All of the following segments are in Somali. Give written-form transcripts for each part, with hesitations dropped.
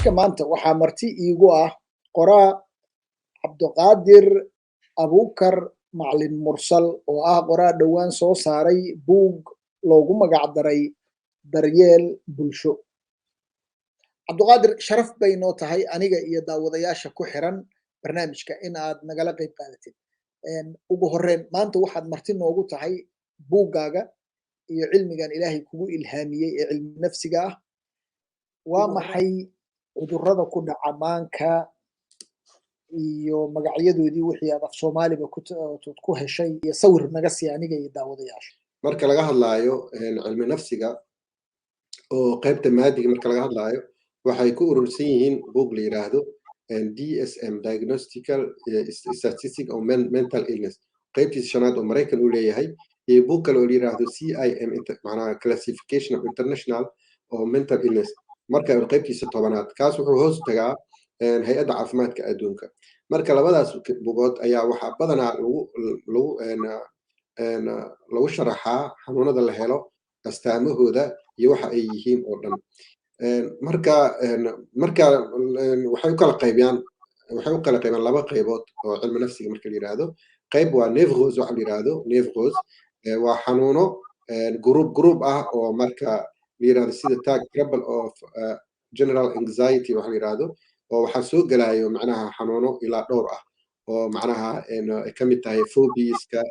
Barnaamijka maanta waxaa marti iigu ah qoraa Cabdiqaadir Abuukar Macalin Mursal, oo ah qoraa dhowaan soo saaray buug loogu magac daray Daryeel Bulsho. Cabdiqaadir, sharaf bay noo tahay aniga iyo daawadayaasha ku xiran barnaamijka in aad nagala qayb qaadatid. Ugu horreyn, maanta waxaad marti noogu tahay buuggaaga iyo cilmigan Ilaahay kugu ilhaamiyey ee cilmi nafsiga ah. Waa maxay cudurrada ku dhaca maanka iyo magacyadoodii, wixii aad af Soomaaliba ku heshay, iyo sawir naga sii aniga iyo daawadayaasha? Marka laga hadlaayo cilmi nafsiga oo qaybta maadiga marka laga hadlaayo, waxay ku urursan yihiin buug la yiraahdo DSM, Diagnostical Statistic of Mental Illness, qaybtiisa shanaad oo Maraykan uu leeyahay, iyo buug kale oo la yiraahdo CIM, macnaha Classification of International oo Mental Illness, marka qaybtiisa 10aad. Kaas wuxuu hoos tagaa Hay-adda Caafimaadka Adduunka. Marka labadaas bugood ayaa waxaa badanaa lagu sharaxaa xanuunada la helo, astaamahooda iyo waxa ay yihiin oo dhan. Marka waxay u kala qaybiyaan laba qaybood oo cilmi nafsiga marka la yiraahdo. Qayb waa névrose. Waxa la yiraahdo névrose waa xanuuno group group ah oo marka la yirahdo sida tag trouble of general anxiety waxa la yiraahdo, oo waxaa soo gelayo macnaha xanuuno ilaa dhowr ah oo macnaha ay ka mid tahay phobiaska,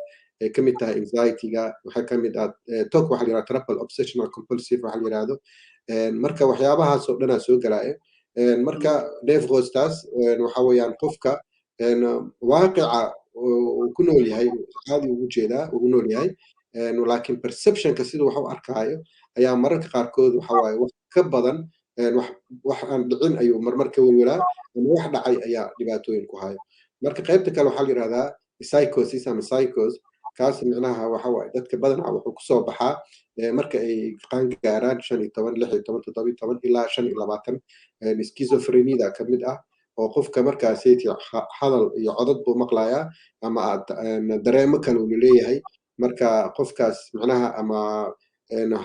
ay ka mid tahay anxiety-ga, waxaa ka mid ah TOC waxa la yirahdo, trouble obsessional compulsive waxa la yirahdo. Marka waxyaabahaas oo dhanaa soo gelaya. Marka névrosetaas waxa weeyaan qofka waaqica uu ku nool yahay caadi ugu jeedaa, ugu nool yahay, laakiin perceptionka siduu wax u arkaayo ayaa mararka qaarkood waxa waaye wax ka badan, wax aan dhicin ayuu marmar ka welwelaa, ama wax dhacay ayaa dhibaatooyin ku hayo. Marka qaybta kale waxaa la yirahdaa psychosis ama psychos. Kaas micnaha waxa waaye dadka badanaa wuxuu kusoo baxaa marka ay qaan gaaraan 15, 16, 17 ilaa 25. Schizophrenia ka mid ah, oo qofka markaaseti hadal iyo codad buu maqlayaa ama dareemo kale uu leeyahay. Marka qofkaas macnaha ama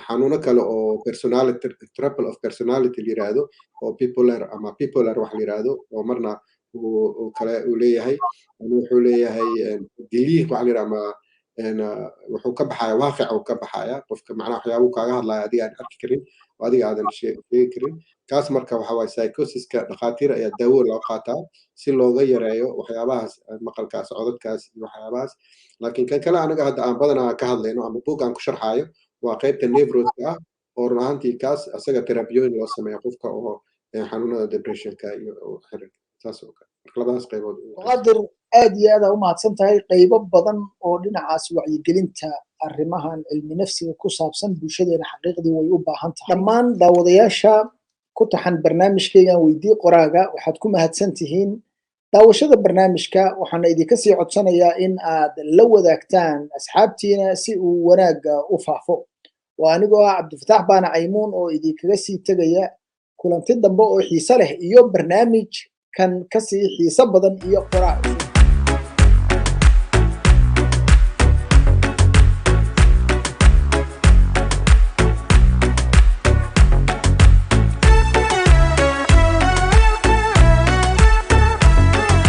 xanuuno kale oo personality, trouble of personality la yiraahdo, oo bipolar ama bipolar wax la yiraahdo, oo marna uu kale uu leeyahay, ama wuxuu leeyahay diliiq waxa la yiraahdo, ama wuxuu ka baxaya waaqica uu ka baxaya qofka, macnaha waxyaabuu kaaga hadlaya adiga aan arki karin oo adiga aadan sheegi karin. Kaas marka waxa waaye psychosiska. Dhakhaatiir ayaa daawo loo qaataa si looga yareeyo waxyaabahaas, maqalkaas, codadkaas iyo waxyaabahaas. Laakiin kan kale anaga hadda aan badanaa ka hadlayno ama buug aan ku sharxaayo waa qaybta névroska ah, oo run ahaantii kaas asaga therapyooyin loo sameeyo qofka oo xanuunada depressionka iyo xirirka saas oo kale. Marka labadaas qaybood. Qadir, aad iyo aad aa u mahadsan tahay. Qaybo badan oo dhinacaas wacyigelinta arrimahan cilmi nafsiga ku saabsan bulshadeena xaqiiqdii way u baahan tahay. Dhammaan daawadayaasha ku taxan barnaamijkaygan Weydii Qoraaga, waxaad ku mahadsan tihiin daawashada barnaamijka. Waxaana idinka sii codsanayaa in aad la wadaagtaan asxaabtiina si uu wanaagga u faafo. Waa anigoo ah Cabdifataax Baana Caymuun oo idinkaga sii tegaya kulanti dambe oo xiise leh iyo barnaamij kan kasii xiiso badan iyo qoraa.